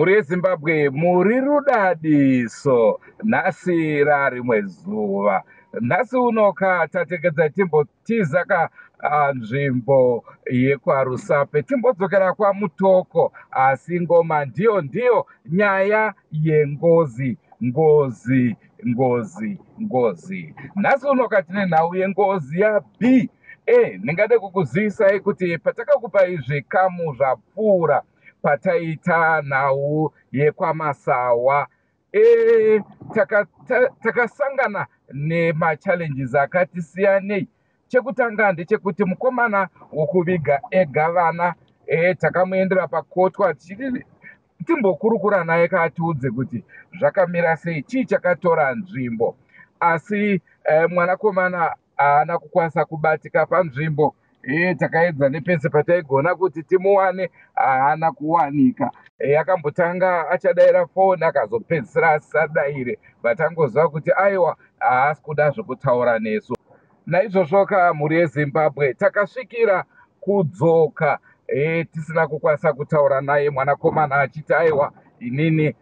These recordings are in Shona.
Mhuri yeZimbabwe muri rudadiso nhasi rarimwe zuva. Nhasi unoka tatekedza timbotiza ka nzvimbo yekwaRusape timbodzokera kwaMutoko asi ngoma ndiyo ndiyo nyaya yengozi ngozi ngozi ngozi. Nhasi unoka tine nhau yengozi yaB. E, ndingade kukuzivisai kuti patakakupai zvikamu zvapfuura pataita nhau yekwaMasawa e, takasangana taka nemachallenges akati siyanei. Chekutanga ndechekuti mukomana wokuviga ega vana e, takamuendera pakotwa tichiti timbokurukura naye kaatiudze kuti zvakamira sei, chii chakatora nzvimbo. Asi e, mwanakomana haana kukwanisa kubatika panzvimbo. E, takaedza nepese pataigona kuti timuwane, haana kuwanika. E, akambotanga achadaira foni akazopedzisira asisadaire, but angoziva kuti aiwa haasi kuda zvekutaura nesu. Naizvozvo ka mhuri yeZimbabwe takasvikira kudzoka e, tisina kukwanisa kutaura naye mwanakomana achiti aiwa inini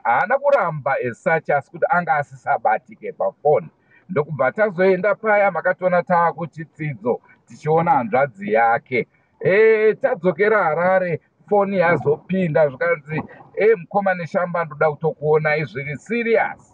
haana kuramba as such, asi kuti anga asisabatike pafoni. Ndokubva tazoenda paya makationa taakuchitsidzo tichiona hanzvadzi yake. E, tadzokera Harare foni yazopinda zvikanzi e, mukoma Neshamba ndoda kutokuonai zviri serious.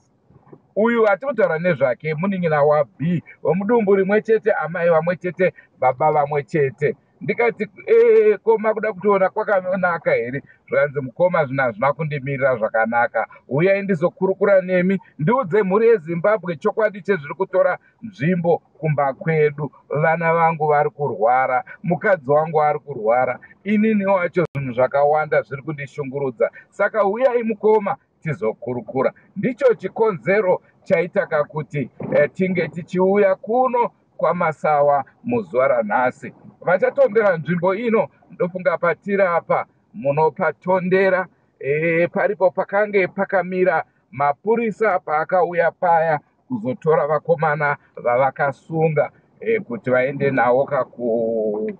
Uyu atiri kutaura nezvake munin'ina waB wemudumbu rimwe chete, amai vamwe chete, baba vamwe chete. Ndikati e, koma kuda kutoona kwakanaka here? Zvikanzi mukoma zvinhu hazvina kundimirira zvakanaka, uyai ndizokurukura nemi ndiudze mhuri yeZimbabwe chokwadi chezviri kutora nzvimbo kumba kwedu. Vana vangu vari kurwara, mukadzi wangu ari kurwara, inini wacho zvinhu zvakawanda zviri kundishungurudza, saka uyai mukoma tizokurukura. Ndicho chikonzero chaitaka kuti tinge tichiuya kuno kwaMasawa muzuva ranhasi. Vachatondera nzvimbo ino, ndofunga patiri apa munopatondera. E, paripo pakange pakamira mapurisa paakauya paya kuzotora vakomana vavakasunga e, kuti vaende nawo kaku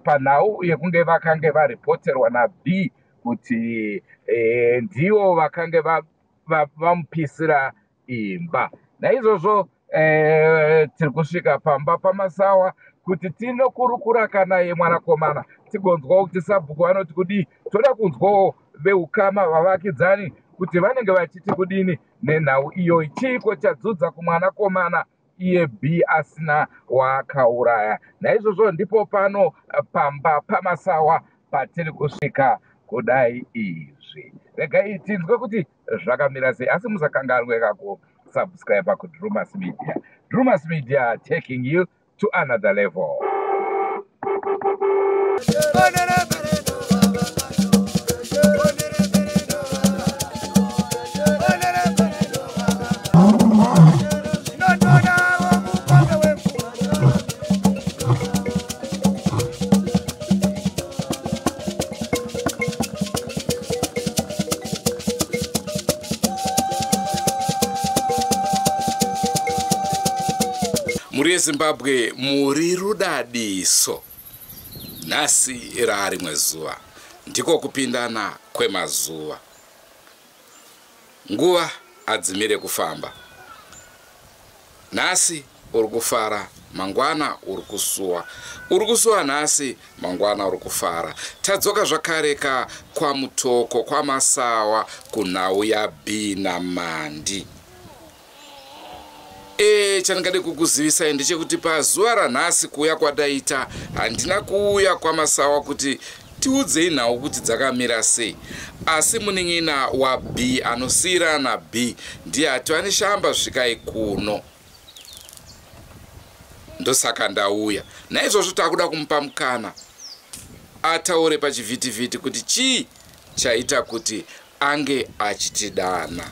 panhau yekunge vakange varipoterwa naB kuti e, ndivo vakange vamupisira imba. Naizvozvo e, tiri kusvika pamba paMasawa kuti tinokurukura kana yemwanakomana tigonzwawo kuti sabhuku vanoti kudii. Toda kunzwawo veukama vavakidzani kuti vanenge vachiti kudini nenhau iyoyi. Chiiko chadzudza kumwanakomana iye B asina waakauraya? Naizvozvo ndipo pano pamba paMasawa patiri kusvika kudai izvi. Regai tinzwe kuti zvakamira sei, asi musakanganwe kakusubscribe kuDrumas Media. Drumas Media taking you to another level. Mhuri yeZimbabwe muri rudadiso. Nhasi raarimwe zuva, ndiko kupindana kwemazuva. Nguva adzimire kufamba. Nhasi uri kufara, mangwana uri kusuwa. Uri kusuwa nhasi, mangwana uri kufara. Tadzoka zvakare ka kwaMutoko, kwaMasawa, kunhau yaB naMandi. E, chandingade kukuzivisai ndechekuti pazuva ranhasi kuuya kwataita handina kuuya kwaMasawa kuti tiudzei nhau kuti dzakamira sei, asi munin'ina waB anosiyirana B ndiye ati vaNeshamba svikai kuno, ndosaka ndauya. Naizvozvo takuda kumupa mukana ataure pachivhitivhiti kuti chii chaita kuti ange achitidana.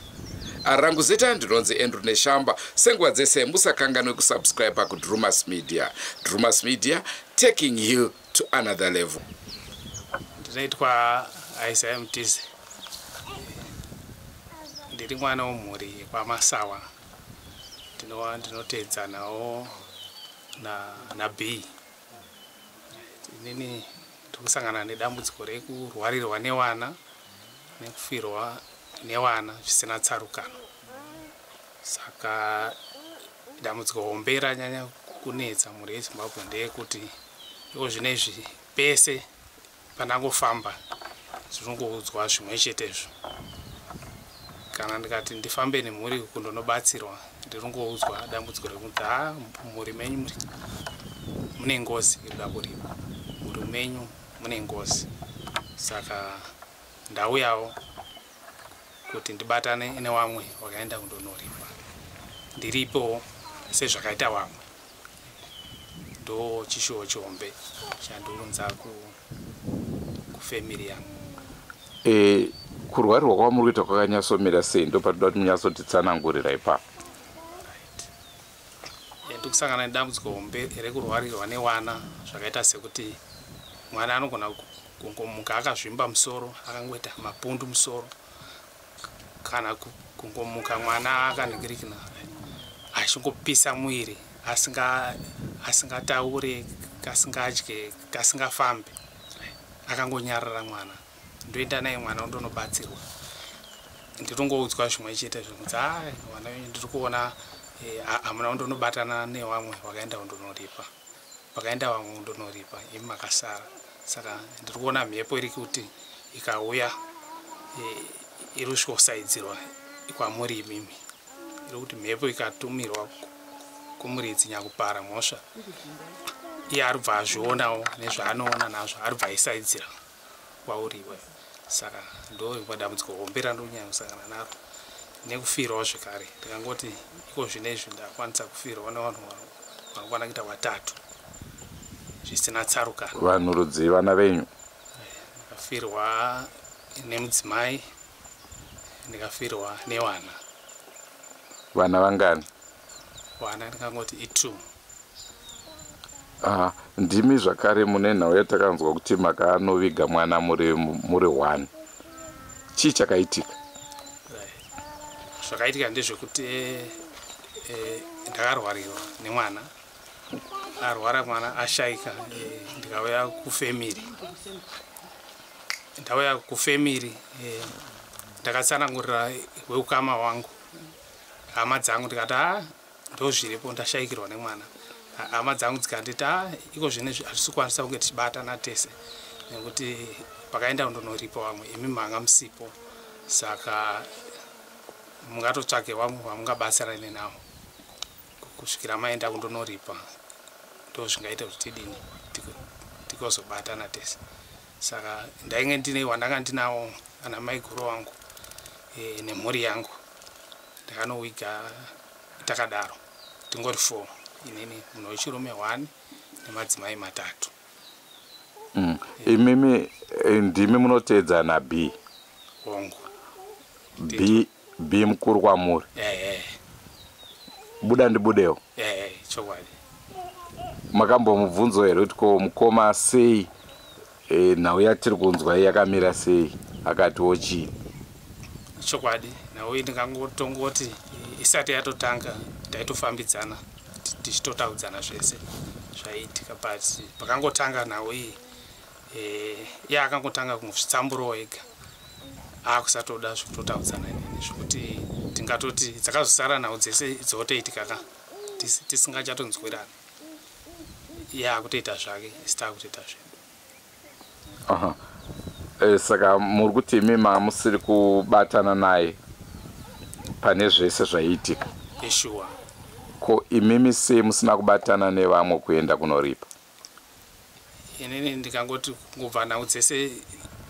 Rangu zita ndinonzi Andrew Neshamba. Senguva dzese musakanganwe kusubscribe kuDrumas Media. Drumas Media taking you to another level. Ndinoitwa Isaiah Mutize, ndiri mwana wemhuri yekwaMasawa, ndinoteedzanawo na B. Inini ndiri kusangana nedambudziko rekurwarirwa nevana. Nekufirwa nevana zvisina tsarukano. Saka dambudziko hombe ranyanya kunetsa mhuri yeZimbabwe ndeyekuti iko zvinezvi pese pandangofamba ndinongoudzwa zvimwe chetezvo. Kana ndikati ndifambe nemhuri kundonobatsirwa, ndinongoudzwa dambudziko rekuti ha, mhuri menyu mune ngozi iri kuda kuripa, mhuri menyu mune ngozi. Saka ndauyawo kuti ndibatane nevamwe vakaenda kundonoripa, ndiripowo sezvakaita vamwe. Ndo chishuwo chihombe chandiunza kufamily yangu. Kurwarirwa kwamuri kuita kwakanyatsomira sei? Ndo patoda kuti munyatsotitsanangurira ipapo. Ndikusangana nedambudziko hombe rekurwarirwa nevana, zvakaita sekuti mwana anogona kungomuka akazvimba musoro, akangoita mapundu musoro, kana kungomuka mwana akanhingirikina, achingopisa muviri, asingataure, kasingadye, kasingafambi, akangonyarara mwana. Ndoenda naye mwana undonobatsirwa, ndinongoudzwa zvimwe chete zvekunzi, "A, mwana wenyu ndiri kuona hamuna kundonobatana nevamwe vakaenda kundonoripa. Vakaenda vamwe kundonoripa, imi makasara. Saka ndiri kuona mhepo iri kuti ikauya iri kusvikosaidzirwa kwamuri imimi. Iri kuti mhepo ikatumirwa kumuridzi nyakupara mhosva, iye ari bva azvionawo nezvaanoona nazvo, ari bva aisaidzira kwauri iwe." Saka ndo rimwe dambudziko hombe randonyanya kusangana naro, nekufirwawo zvekare. Ndikangoti iko zvinezvi ndakwanisa kufirwa nevanhu vanokwana kuita vatatu zvisina tsarukano. Vanhu rudzii, vana venyu? Ndakafirwa nemudzimai, ndikafirwa nevana. Vana vangani? Vana ndingangoti i2. Ah, ndimi zvakare mune nhau yatakanzwa kuti makanoviga mwana muri one. Chii chakaitika? Zvakaitika ndezvekuti ndakarwarirwa nemwana. Arwara mwana, ashaika, ndikauya kufamily. Ndauya kufamily, ndakatsanangurira weukama wangu, hama dzangu, ndikati, "A, ndo zviripo, ndashayikirwa nemwana." Hama dzangu dzikanditi, "A, iko zvinezvi hatisi kukwanisa kunge tichibatana tese nekuti pakaenda kundonoripa vamwe, imi manga musipo. Saka mungatotsvake vamwe vamungabatsirane navo kusvikira maenda kundonoripa. Ndo zvingaita kuti tidini, tikozobatana tese." Saka ndainge ndine wandanga ndinawo, ana maiguru wangu nemhuri yangu. Ndakanowiga takadaro, tingori four, inini munhu wechirume one nemadzimai matatu. Imimi ndimi munoteedzana B? Hongu. B, B mukuru kwamuri? Ehe. Buda ndibudewo. Ehe, chokwadi. Makambomubvunzo here kuti ko mukoma sei, nhau yatiri kunzwa iyi yakamira sei? Akatiwo chii? Chokwadi, nhau iyi ndingangotongoti isati yatotanga taitofambidzana, tichitotaudzana zvese zvaiitika, but pakangotanga nhau iyi, iye akangotanga kungozvitsamburawo ega, akusatoda zvekutotaudzana inini, zvekuti tingatoti dzakazosara nhau dzese dzotoitika ka tisingachatonzwirani. Iye akutoita zvake, isi taakutoita zvedu. Aha. Saka muri kuti imi mamusiri kubatana naye pane zvese zvaiitika? Eshuwa. Ko imimi sei musina kubatana nevamwe kuenda kunoripa? Inini ndikangoti kungobva nhau dzese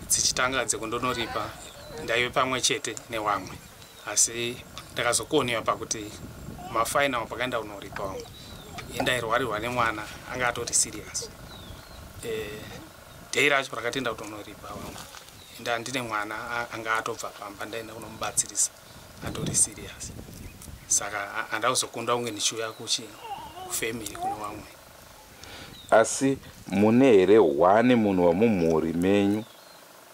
dzichitanga dzekundonoripa, ndaive pamwe chete nevamwe, asi ndakazokoniwa pakuti mafinal pakaenda kunoripa vamwe, indairwarirwa nemwana anga atori serious. Day racho rakatoenda kutonoripa vamwe, nda ndine mwana anga atobva pamba, ndaenda kunomubatsirisa atori serious. Saka handakuzokunda kunge ndichiuya kuchi kufamily kune vamwe. Asi mune here hwani munhu wemumhuri menyu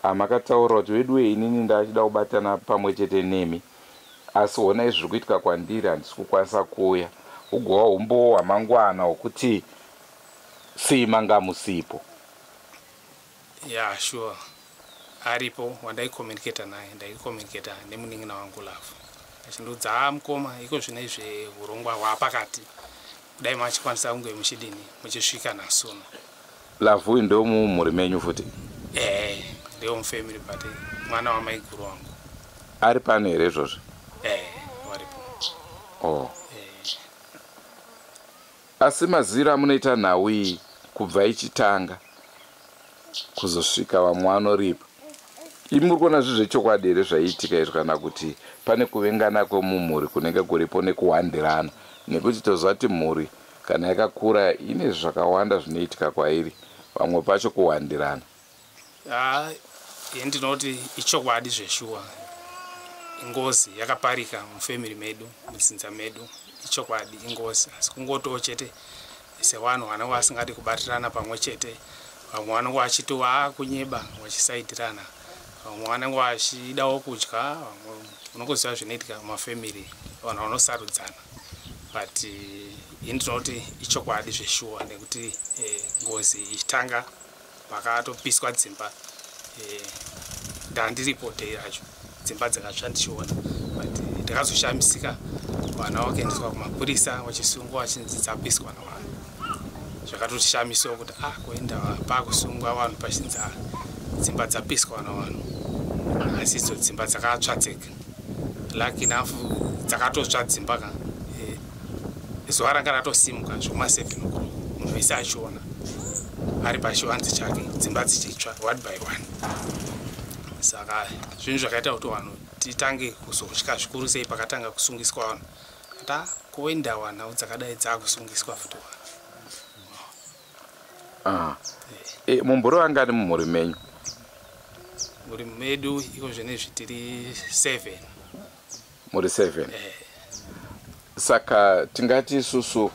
amakataura kuti, "Veduwe, inini ndachida kubatana pamwe chete nemi, asi honai zviri kuitika kwandiri, handisi kukwanisa kuuya," ugova umbowo hwamangwana hwokuti sei manga musipo? Ya, sure. Aripo wandaicommunicata naye, ndaicommunicata nemunin'ina wangu Love, achindiudza, "A mukoma, iko zvino izve urongwa hwaapakati, kudai machikwanisa kunge muchidini, muchisvika nhasuno." Love uyu ndewomumhuri menyu futi? Ee, ndewomufamily, but mwana wamaiguru wangu. Ari pano here izvozvo? Ee, waripo. Oh. Ee. Asi maziro amunoita nhau iyi kubva ichitanga kuzosvika vamwe vanoripa, imi muri kuona zvi zvechokwadi here zvaiitika izvi, kana kuti pane kuvengana kwemumhuri kunenge kuripo nekuwandirana? Nekuti toziva kuti mhuri kana yakakura ine zvakawanda zvinoitika kwairi, vamwe pacho kuwandirana. Ha, ye ndinoti ichokwadi zveshuwa, ingozi yakaparika mufamily medu, mudzinza medu. Ichokwadi, ingozi, asi kungotiwo chete sevanhu vanenge vasingadi kubatirana pamwe chete. Vamwe vanenge vachiti vakunyeba, vachisaidirana, vamwe vanenge vachidawo kudya, vamwe unongoziva zvinoitika mumafamily, vanhu vanosarudzana. But ini ndinoti ichokwadi zveshuwa, nekuti ngozi ichitanga pakatopiswa dzimba, ndandiripo day racho, dzimba dzakatsva ndichiona. But ndakazoshamisika vana vakaendeswa kumapurisa vachisungwa, vachinzi dzapiswa navanhu. Zvakatotishamisawo kuti ah, kuenda pakusungwa vanhu pachinzi, ah, dzimba dzapiswa navanhu, asi idzo dzimba dzakatsva dzega. Lucky enough dzakatotsva dzimba ka zuva ranga ratosimuka zvekuma7 o'clock, munhu wese achiona ari pachivanze chake, dzimba dzichitsva one by one. Saka zvinhu zvakaita kuti vanhu titange kuzotya zvikuru sei pakatanga kusungiswa vanhu, ati ah, kuenda wanhau dzakadai dzaakusungiswa futi vanhu. Ah. Mumburi vangani mumhuri menyu? Mhuri medu iko zvinezvi tiri 7. Muri 7. Saka tingati isusu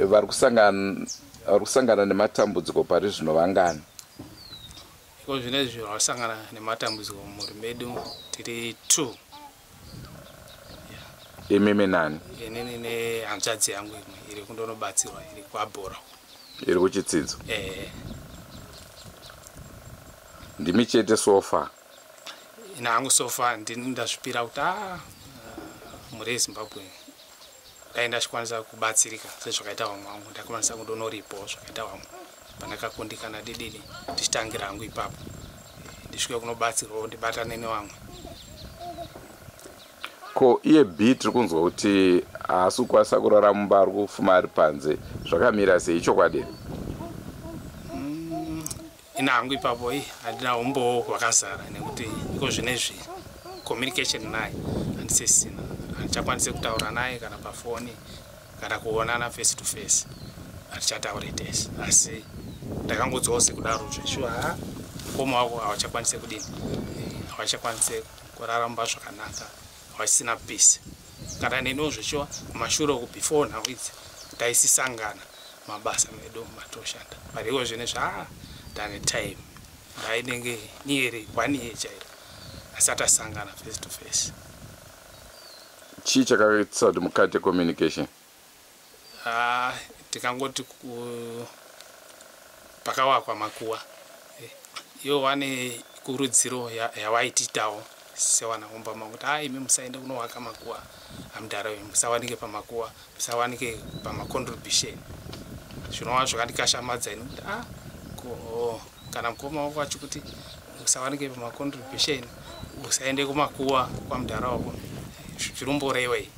vari kusangana nematambudziko pari zvino vangani? Iko zvinezvi vasangana nematambudziko mumhuri medu tiri 2. Imimi nani? Inini nehanzvadzi yangu imwe iri kundonobatsirwa, iri kuabhora. Iri kuchitsidzo? Eh. Ndimi chete so far? Ina hangu so far ndini ndazvipira kuti a mhuri yeZimbabwe, dai ndachikwanisa kubatsirika sezvakaita vamwe vangu, ndakwanisa kundonoripawo zvakaita vamwe pandakakundikana, didini, ndichitangira hangu ipapo, ndisvike kunobatsirwawo, ndibatane nevamwe. Ko iye b tiri kunzwa kuti haasi kukwanisa kurara mumba, ari kufuma ari panze, zvakamira sei? Ichokwadi here? Ina hangu ipapo i handina umbowo hwakazara, nekuti iko zvinezvi communication naye handisisina, handichakwanisi kutaura naye kana pafoni kana kuonana face to face, hatichataure tese. Asi ndakangodzawo sekudaro zveshuwa, ha, mukoma wako havachakwanisi kudini, havachakwanisi kuraramba zvakanaka, havachisina peace. Kana neniwo zveshuwa, kumashure uku before nhau idzi taisisangana mabasa medu matoshanda, but iko zvinezvi ha, ndane time ndainenge nearly one year chairo asati asangana face to face. Chii chakaitisa kuti mukate communication? Ah, tikangoti pakawakwa makuwa, ivo vane kurudziro yavaitiitawo sewana mumba mangu kuti a imi musaende kunowaka makuwa amudhara uyu, musawanike pamakuwa, musawanike pamacontribution. Zvinova zvakandikashamadza ini kuti a ko kana mukoma wako achikuti usawanike pamacontribution, usaende kumakuwa kwamudhara wako, zvinomborevei?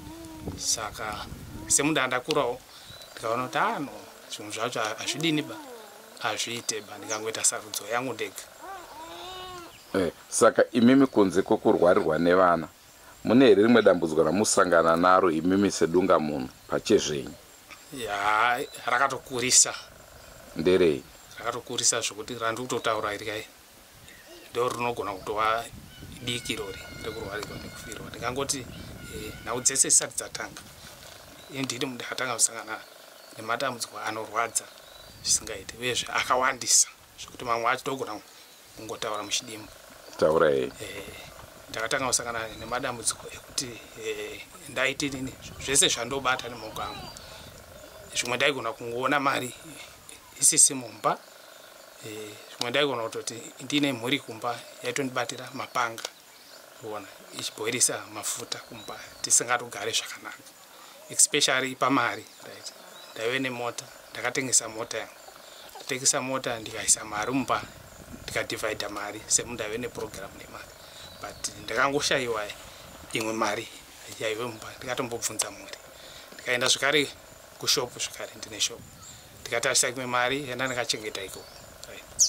Saka semunhu andakurawo, ndikaona kuti a no, zvinhu zvacho hazvidini ba, hazviite ba, ndikangoita sarudzo yangu ndega. Saka imimi kunze kwekurwarirwa nevana, mune here rimwe dambudziko ramusangana naro imimi sedunga munhu pachezvenyu? Ya, rakatokurisa. Nderei? Rakatokurisa zvokuti randiri kutotaura iri kai ndo rinogona kutova diki rori rekurwarirwa nekufirwa. Ndingangoti nhau dzese zisati dzatanga, ini ndini munhu ndakatanga kusangana nematambudziko anorwadza zvisingaiti, uyezve akawandisa zvokuti mamwe acho togona kungotaura muchidimbu. Taurai. Ndakatanga kusangana nemadambudziko ekuti ndaiti nini zvese zvandobata nemaoko angu, zvimwe ndaigona kungoona mari isisi mumba. Zvimwe ndaigona kutoti ndine mhuri kumba yaitondibatira mapanga, kuona ichibhoirisa mafuta kumba, tisingatogare zvakanaka, especially pamari, right? Ndaive nemota, ndakatengesa mota yangu, ndatengesa mota, ndikaisa mari mumba, ndikadhivhaidha mari semunhu ndaive neprogram nemari, but ndakangoshayiwa imwe mari yaive mumba. Ndikatombobvunza mhuri, ndikaenda zvekare kushopu, zvekare ndine shopu, ndikatarisa imwe mari yanda ndakachengeta ikoko.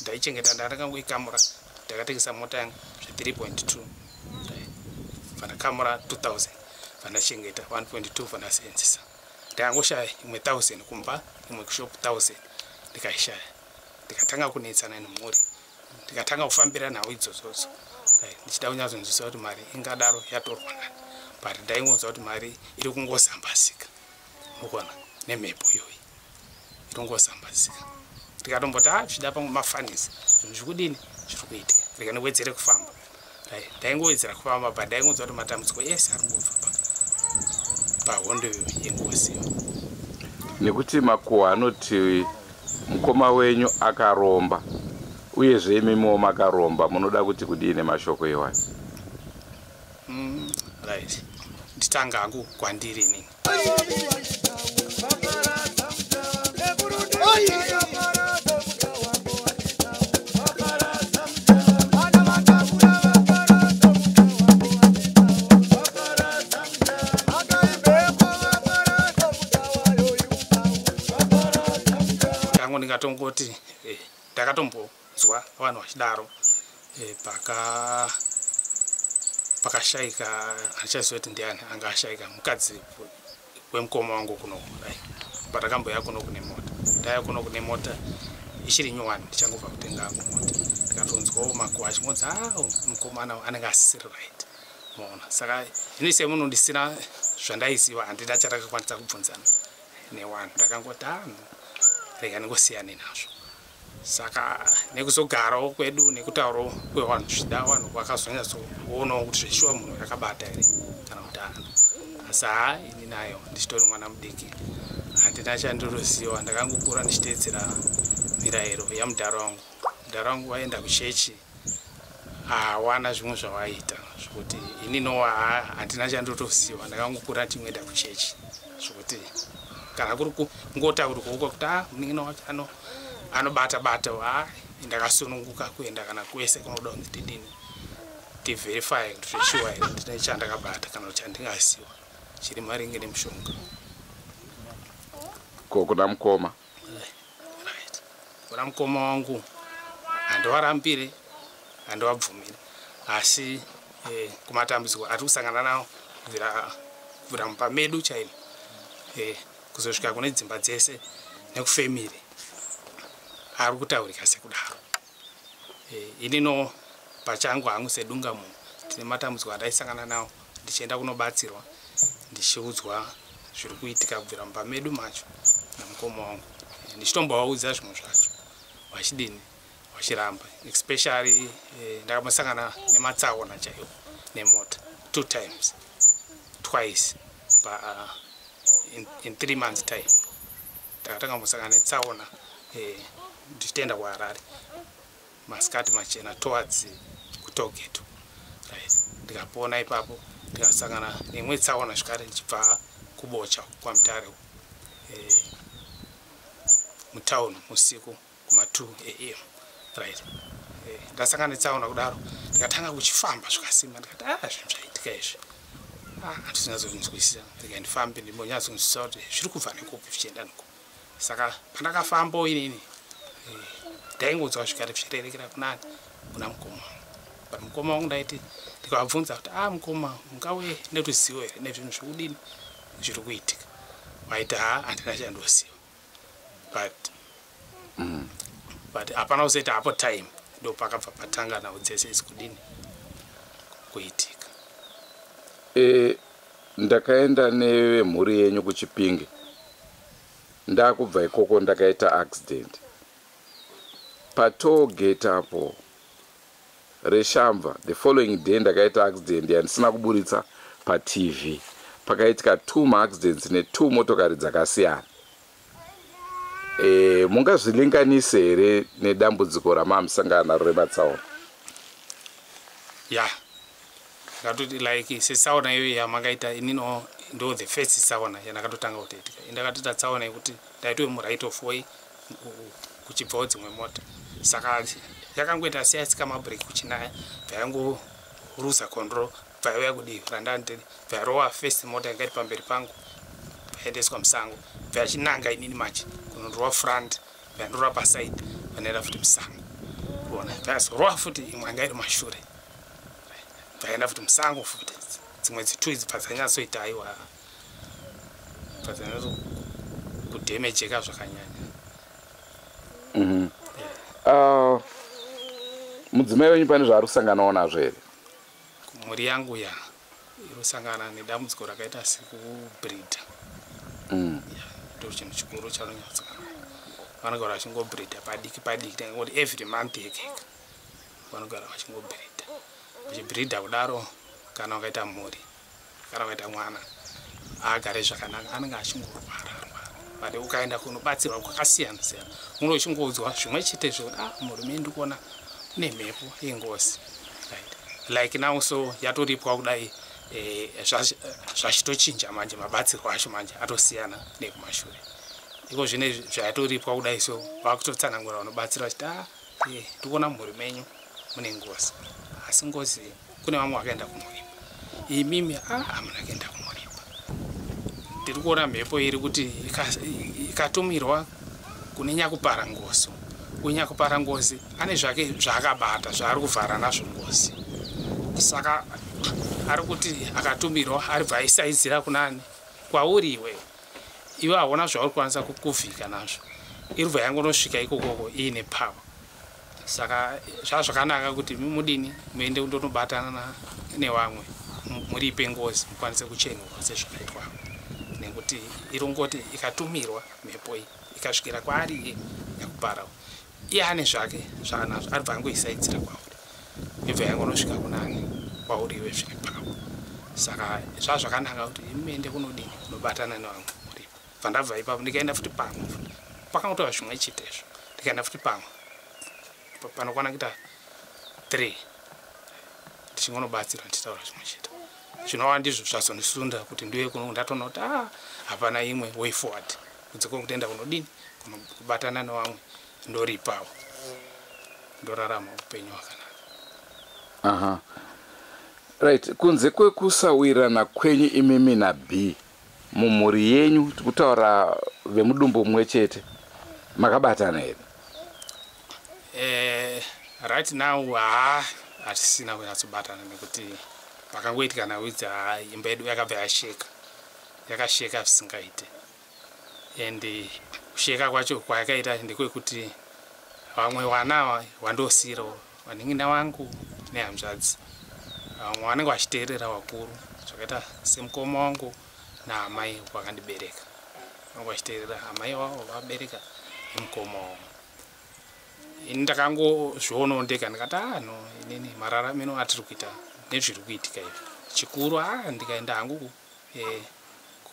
Ndaichengeta, ndandakangoikamura. Ndakatengesa mota yangu zve3.2, vandakamura 2000, vandachengeta 1.2, vandasenzesa. Ndakangoshaya imwe 1000 kumba, imwe kushopu 1000 ndikaishaya. Ndikatanga kunetsana nemhuri, ndikatanga kufambira nhau idzodzodzo ndichida kunyatsonzwisa kuti mari ingadaro yatorwa nani, but ndaingonzwa kuti mari iri kungozambazika, unokuona nemhepo iyoyi iri kungozambazika. Ndikatomboti a zvichida pamwe mafanisi, zvinhu zvikudini, zviri kuitika, rega ndiwedzere kufamba. Ndaingowedzera kufamba, but ndaingonzwa kuti matambudziko ese ari kungobva pahondo yengozi. Nekuti makuhwa anoti mukoma wenyu akaromba, uyezve imimiwo makaromba, munoda kuti kudii nemashoko iwayo? Right, nditanga hangu kwandiri inini. Tangu ndingatongoti ndakatombonzwa vanhu vachidaro pakashayika, handichaziva kuti ndiani anga ashayika, mukadzi wemukoma wangu kunoku, patakamboya kuno kune mota. Ndaya kuno kune mota ichiri nyowani, ndichangobva kutenga hangu mota, ndikatonzwawo makuhwa achingonzi a mukomana anenge asisiri right, maona. Saka ini semunhu ndisina zvandaiziva, handina chandakakwanisa kubvunzana newanhu. Ndakangoti a rega ndingosiyane nazvo. Saka nekuzogarawo kwedu nekutaurawo kwevanhu, zvida vanhu vakazonyatsoonawo kuti zveshuwa munhu yakabata here kana kuti haana. Asi haa, ini nayo ndichitori mwana mudiki, handina chandinoziva. Ndakangokura ndichiteedzera mirayiro yamudhara wangu. Mudhara wangu vaenda kuchechi, hawana zvimwe zvavaita zvokuti ininowo handina chandotoziva. Ndakangokura ndichingoenda kuchechi, zvokuti kana kuri kungotaurirwa uko kuti a munin'ina wacho anobata bata, ha, ndakasununguka kuenda kana kwese kunoda kunzi tidini, tiverify kuti zveshuwa here ndine chandakabata kana kuti chandingaziva chiri maringe nemushonga. Ko kuna mukoma? Right, kuna mukoma wangu handivarambire, handivabvumire, asi kumatambudziko atiri kusangana nawo kubvira mumba medu chaimo kuzosvika kune dzimba dzese nekufamily ari kutaurika sekudaro. Inino pachangu hangu sedunga munhu, tine matambudziko andaisangana nawo ndichienda kunobatsirwa, ndichiudzwa zviri kuitika kubvira mumba medu macho namukoma wangu. Ndichitombovaudza zvimwe zvacho, vachidini, vachiramba. Especially ndakambosangana nematsaona chaiwo nemota two times, twice pa in 3 months time. Ndakatanga kumbosangana netsaona ndichitoenda kuHarare masikati machena towards kutollgate, right? Ndikapona ipapo. Ndikasangana neimwe tsaona zvekare ndichibva kuBocha kwaMutare mutown usiku kuma2 am, right? Ndasangana netsaona kudaro, ndikatanga kuchifamba zvakasimba. Ndikati a zvinhu zvaitika izvi handinyatsonzwisisa, rega ndifambe ndimbonyatsonzwisisa kuti zviri kubva nekupi zvichienda nekupi. Saka pandakafambawo inini ndaingonzwa zvikare zvichirerekera kunani, kuna mukoma wangu. But mukoma wangu ndaiti ndikavabvunza kuti a mukoma, mungave neruzivo here nezvinhu zvikudini, zviri kuitika, vaiti ha, handina chandoziva. But hapana kuzoita hapo time, ndo pakabva patanga nhau dzese idzi kudini, kuitika. Ndakaenda nevemhuri yenyu kuChipinge. Ndakubva ikoko ndakaita accident patollgate apo reShamva. The following day ndakaita accident yandisina kuburitsa paTV. Pakaitika two maaccidents netwo motokari dzakasiyana. Mungazvilinganise here nedambudziko ramamusangana naro rematsaona? Ya, ndakatoti like setsaona iyoyo yamakaita, inino ndo the first tsaona yandakatotanga kutoitika. Indakatoita tsaona yekuti ndaitove muright of way, kuchibvawo dzimwe mota, saka yakangoita seyatsika mabreak kuchinaya, bvayangoruza control, bvayauya kudivi randandiri, bvayarova first mota yanga iri pamberi pangu, bvaendeswa musango, bvayachinanga inini manje kunondorova front, bvayandorova paside, bvandaenda futi musango kuona, bvayazorova futi imwe yanga iri mashure, bvaenda futi musango futi. Dzimwe dzitu idzi bva dzanyatsoita, aiwa, bva dzanyatso kudhemejeka zvakanyanya. Mudzimai wenyu pane zvaari kusanganawo nazvo here? Mhuri yangu ya irosangana nedambudziko rakaita sekubhridha. Ndo chinhu chikuru chanonyatsana, vanogara vachingobhridha padiki padiki, tangoti every month yekeka vanogara vachingobhridha, vachibhridha kudaro. Kana ukaita mhuri, kana ukaita mwana aagare zvakanaka, anenge achingorwara rwara, but ukaenda kunobatsirwa kwakasiyana siyana, unenge uchingoudzwa zvimwe chete zvekuti, ah, murume ndikuona kune mhepo yengozi, right? Like now, so yatoripwa kudai, zvachitochinja manje, mabatsirwo acho manje atosiyana nekumashure. Iko zvine zvayatoripwa kudai, so vakutotsanangura vanobatsira vachiti, ah, ndikuona mumhuri menyu mune ngozi, asi ngozi kune vamwe vakaenda kunoripa, imimi a hamuna kuenda kunoripa. Ndiri kuona mhepo iri kuti ikatumirwa kune nyakupara ngozi, uyu nyakupara ngozi ane zvake zvaakabata zvaari kuvhara nazvo ngozi, saka ari kuti akatumirwa ari bva aisaidzira kunani? Kwauri iwe. Iwe hauna zvauri kukwanisa kuvhika nazvo, iri bva yangonosvika ikokoko iine power. Saka zvava zvakanaka kuti mudini, muende kundonobatana nevamwe, muripe ngozi, mukwanise kuchenurwa sezvakaitwa, nekuti irongoti ikatumirwa mhepo iyi ikasvikira kwaari iye nyakupara, iye ane zvake zvaanazvo, ari bva angoisaidzira kwauri, ibva yangonosvika kunani? Kwauri iwe, zvine power. Saka zvava zvakanaka kuti muende kunodini? Kunobatana nevamwe, muripo. Bva ndabva ipapo, ndikaenda futi pamwe futi, pakangotova zvimwe chetezvo. Ndikaenda futi pamwe panokwana kuita 3, ndichingonobatsirwa, ndichitaura zvimwe chete, zvinova ndizvo zvazondisunda kuti ndiuye kuno. Ndatoona kuti a hapana imwe way forward kunze kwekutenda kunodini? Kunobatana nevamwe, ndoripawo, ndorarama upenyu hwakanaka. Aha, right. Kunze kwekusawirirana kwenyu imimi naB mumhuri yenyu, tikutaura vemudumbu mumwe chete, makabatana here? Right now haa, hatisina kunyatsobatana, nekuti pakangoitika nawidzi, haa, imba yedu yakabva yasheka, yakasheka zvisingaite. And kusheka kwacho kwayakaita ndekwekuti vamwe vana wandosiyirawo, vanin'ina vangu nehanzvadzi, vamwe vanenge vachiteerera vakuru, zvakaita semukoma wangu naamai vakandibereka, vanenge vachiteerera amai vavo vabereka nemukoma wavo. Ini ndakangozvionawo ndega, ndikati, ah, no, inini mararamiro atiri kuita nezviri kuitika izvi, chikuru, a ndikaenda hangu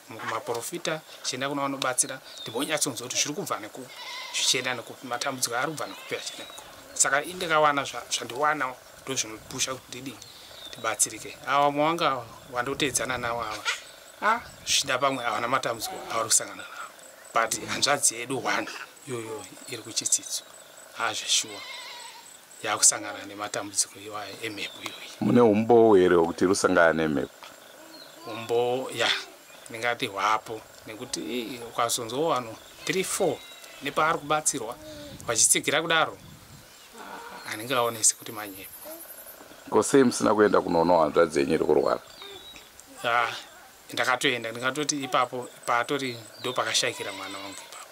kumaprofita, chienda kuna vanobatsira, ndimbonyatsonzwa kuti zviri kubva nekupi, zvichienda nekupi, matambudziko ari kubva nekupi, achienda nekupi. Saka indikawana zvandiwana, ndo zvinopusha kuti ndidini? Ndibatsirike. Ava vamwe wanga wandoteedzana navo ava, a zvichida pamwe havana matambudziko avari kusangana navo, but hanzvadzi yedu one iyoyo iri kuchitsidzo, azveshuwa yakusangana nematambudziko iwayo emhepo iyoyi. Mune umbowo here hwekuti iri kusangana nemhepo? Umbowo, ya, ndingati hwapo, nekuti ukazonzwawo vanhu 3 4 nepaari kubatsirwa vachitsigira kudaro, handingaonesi kuti manyepo. Ko sei musina kuenda kunoonawo hanzvadzi yenyu iri kurwara? Ah, ndakatoenda, ndingatoti ipapo paatori ndo pakashayikira mwana wangu ipapo,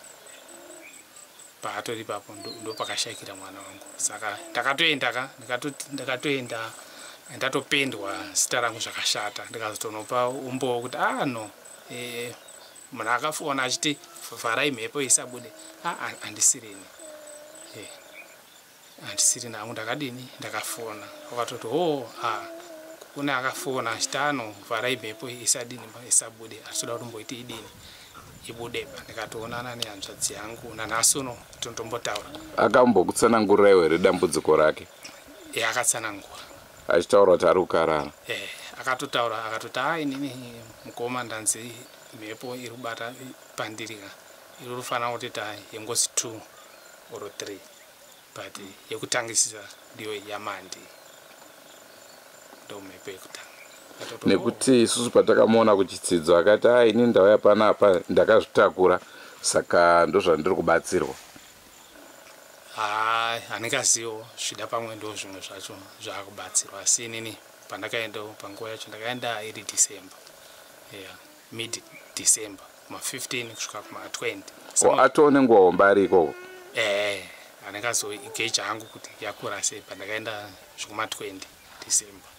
paatori ipapo ndo pakashayikira mwana wangu. Saka ndakatoenda ka, ndakatoenda, ndatopendwa zita rangu zvakashata, ndikazotonopa umbowo kuti, ah, no, munhu akafona achiti vharai mhepo isabude, ah, handisirini, handisiri nangu, ndakadini? Ndakafona. Wakatoti, ho, ah, kune akafona achiti ano vharai mhepo isadini? Isabude, hatitoda kuti mboiti idini. ibude. Ndikatoonana nehanzvadzi yangu nanhasi uno tinotombotaura. Akambokutsanangurirai here dambudziko rake? Akatsanangura. Achitaura kuti ari kukarara? Akatotaura akatoti a inini mukoma ndanzi mhepo iri kubata pandiri ka iri kufanira kutoita yengozi 2 or 3, but yekutangisisa ndiyo yamandi, ndo mhepo yekutanga. Nekuti isusu patakamuona kuchitsidzo akati a ini ndauya panapa ndakazvitakura, saka ndozvandiri kubatsirwa. Hai, handingazivo, zvida pamwe ndo zvimwe zvacho zvaakubatsirwa, asi inini pandakaendawo panguva yacho ndakaenda iri December, yeah, mid December, kuma15 kusvika kuma20. Atoo nenguva hombe ari ikoko. Handingazoigeja hangu kuti yakura sei. Pandakaenda zvekuma20 December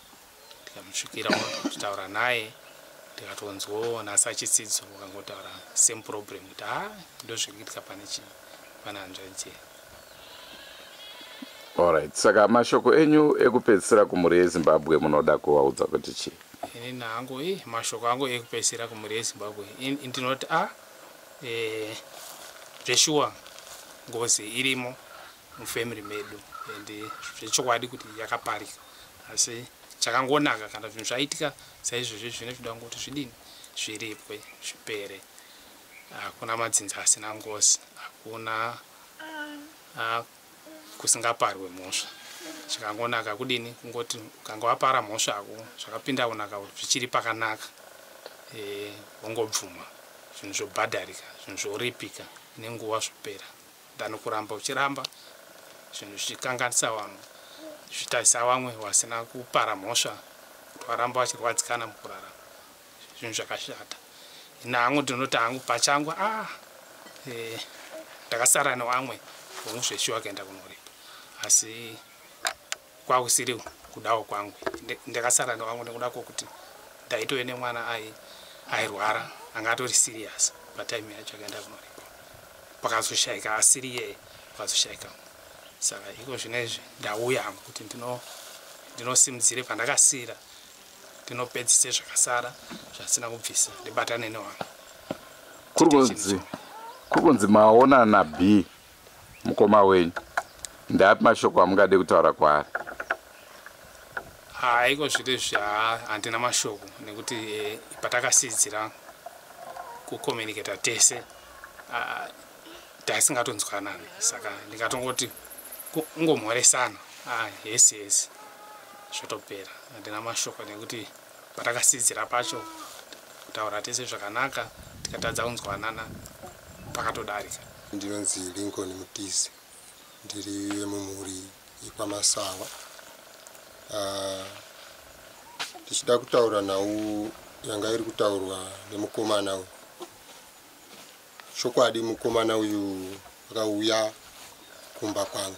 ndikamusvikira kutaura naye, ndikatonzwawo nhasi achitsidzo ukangotaura same problem kuti ha ndo zviri kuitika pane chii, pane hanzvadzi. Alright, saka mashoko enyu ekupedzisira kumhuri yeZimbabwe munoda kuvaudza kuti chii? Inini hangu mashoko angu ekupedzisira kumhuri yeZimbabwe, ndinoti a zveshuwa ngozi irimo mufamily medu and zvechokwadi kuti yakaparika, asi chakangonaka kana zvinhu zvaitika saizvozvi zvine zvida kungoti zvidini, zviripwe, zvipere. Hakuna madzinza asina ngozi, hakuna kusingaparwe mhosva. Chakangonaka kudini, kungoti ukanga wapara mhosva ako zvakapinda kunaka kuti zvichiri pakanaka, wongobvuma, zvinhu zvobhadharika, zvinhu zvoripika nenguva zvopera, than kuramba uchiramba zvinhu zvichikanganisa vanhu, zvichitarisa vamwe vasina kupara mhosva kuti varamba vachirwadzikana mukurarama. Zvinhu zvakashata. Ina hangu ndinoti hangu pachangu ndakasara nevamwe hongu zveshuwa kuenda kunoripa, asi kwakusiri kudawo kwangu. Ndakasara nevamwe nekuda kwokuti ndaitove nemwana airwara anga atori serious patime yacho akaenda kunoripa, pakazoshayika asiri iyeye, pakazoshayika. Saka iko zvinezvi ndauya hangu kuti ndinosimudzire pandakasiyira, ndinopedzise zvakasara zvasina kubvisa, ndibatane nevamwe. Kuri kunzi maona naB mukoma wenyu, ndapi mashoko amungade kutaura kwaari? Haiko zvinezvi handina mashoko nekuti patakasidzira kucommunicata tese tasingatonzwanani, saka ndingatongoti kungomhoresana hesi hesi zvotopera. Handina mashoko nekuti patakasidzira pacho kutaura tese zvakanaka tikatadza kunzwanana, pakatodarika. Ndinonzi Lincoln Mutize, ndiri wemumhuri yekwaMasawa. Ndichida kutaura nhau yanga iri kutaurwa nemukomana uyu. Chokwadi mukomana uyu akauya kumba kwangu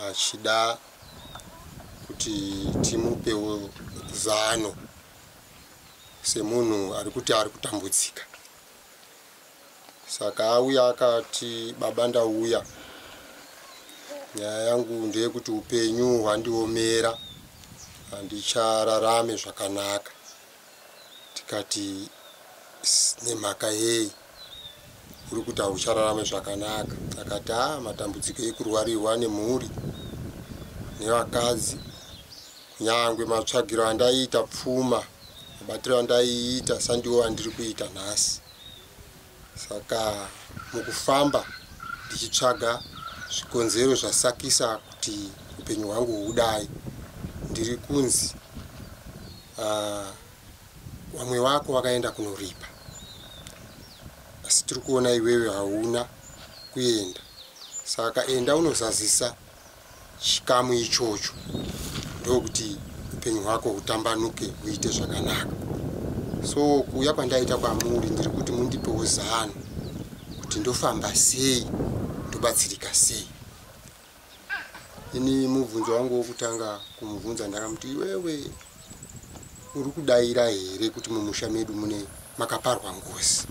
achida kuti timupewo zano semunhu ari kuti ari kutambudzika. Saka auya akati, "Baba, ndauya, nyaya yangu ndeyekuti upenyu hwandiomera, handichararame zvakanaka." Tikati, "Nemhaka yei uri kuti hauchararame zvakanaka?" Akati, "A matambudziko ekurwarirwa nemhuri nevakadzi, kunyangwe matsvagiro andaiita pfuma, mabatiro andaiita sandiwo andiri kuita nhasi. Saka mukufamba ndichitsvaga zvikonzero zvasakisa kuti upenyu hwangu hudai, ndiri kunzi vamwe vako vakaenda kunoripa, asi tiri kuona iwewe hauna kuenda. Saka enda unozazisa chikamu ichocho, ndokuti upenyu hwako hutambanuke, huite zvakanaka. So kuuya kwandaita kwamuri, ndiri kuti mundipewo zano kuti ndofamba sei, ndobatsirika sei." Ini mubvunzo wangu wokutanga kumubvunza ndakamuti, "Iwewe uri kudaira here kuti mumusha medu mune makaparwa ngozi?"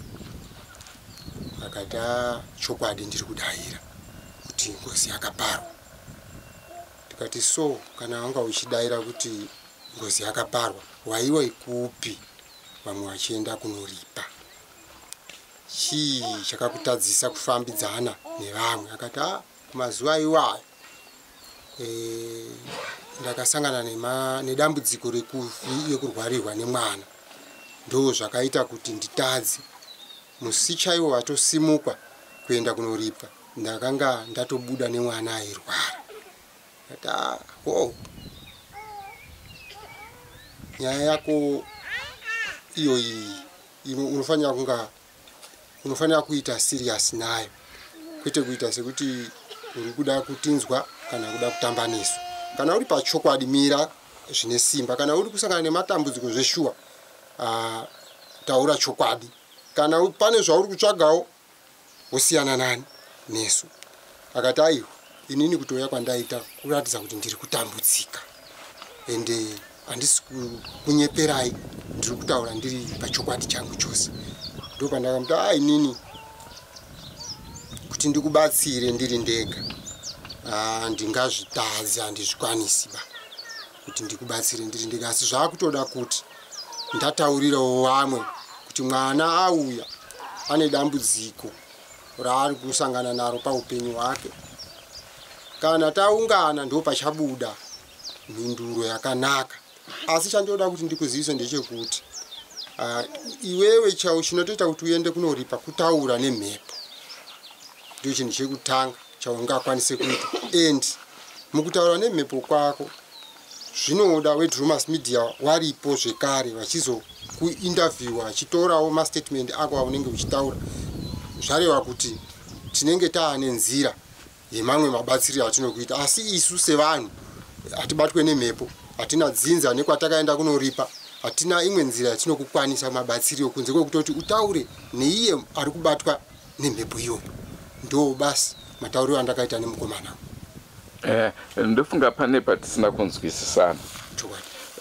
Akati, "A chokwadi, ndiri kudaira kuti ngozi yakaparwa." Tikati, "So kana wanga uchidaira kuti ngozi yakaparwa, waiwa ikupi vamwe vachienda kunoripa?" Chii chakakutadzisa kufambidzana nevamwe? Akati a kumazuva iwayo ndakasangana nedambudziko rekurwarirwa nemwana, ndo zvakaita kuti nditadze. Musi chaiwo watosimukwa kuenda kunoripa, ndakanga ndatobuda nemwana airwara. Akati a wo nyaya yako iyoyi unofanira kuita serious nayo, kwete kuita sekuti uri kuda kutinzwa kana kuda kutamba nesu. Kana uri pachokwadi mira zvine simba, kana uri kusangana nematambudziko zveshuwa taura chokwadi. Kana pane zvauri kutsvagawo wosiyana nani nesu. Akati aiwa, inini kutouya kwandaita kuratidza kuti ndiri kutambudzika, ende handisi kunyeperai, ndiri kutaura ndiri pachokwadi changu chose. Ndopandakamuti a inini kuti ndikubatsire ndiri ndega ndingazvitadzi, handizvikwanisi ba kuti ndikubatsire ndiri ndega, asi zvakutoda kuti ndataurirawo vamwe kuti mwana auya ane dambudziko raari kusangana naro paupenyu hwake. Kana taungana ndo pachabuda mhinduro yakanaka. Asi chandoda kuti ndikuzivise ndechekuti iwewe chau chinotoita kuti uende kunoripa kutaura nemhepo, ndicho chinhu chekutanga chaungakwanise kuita. And mukutaura nemhepo kwako zvinoda weDrumas Media waripo zvekare vachizokuinterviewa, vachitorawo mastatement ako aunenge uchitaura. Zvareva kuti tinenge taane nzira yemamwe mabatsiriro atinokuita, asi isu sevanhu hatibatwe nemhepo, hatina dzinza nekwatakaenda kunoripa, hatina imwe nzira yatinokukwanisa mabatsiriro kunze kwekutoti utaure neiye ari kubatwa nemhepo iyoyo. Ndo basi matauriro andakaita nemukomana. Ndofunga pane patisina kunzwisisana.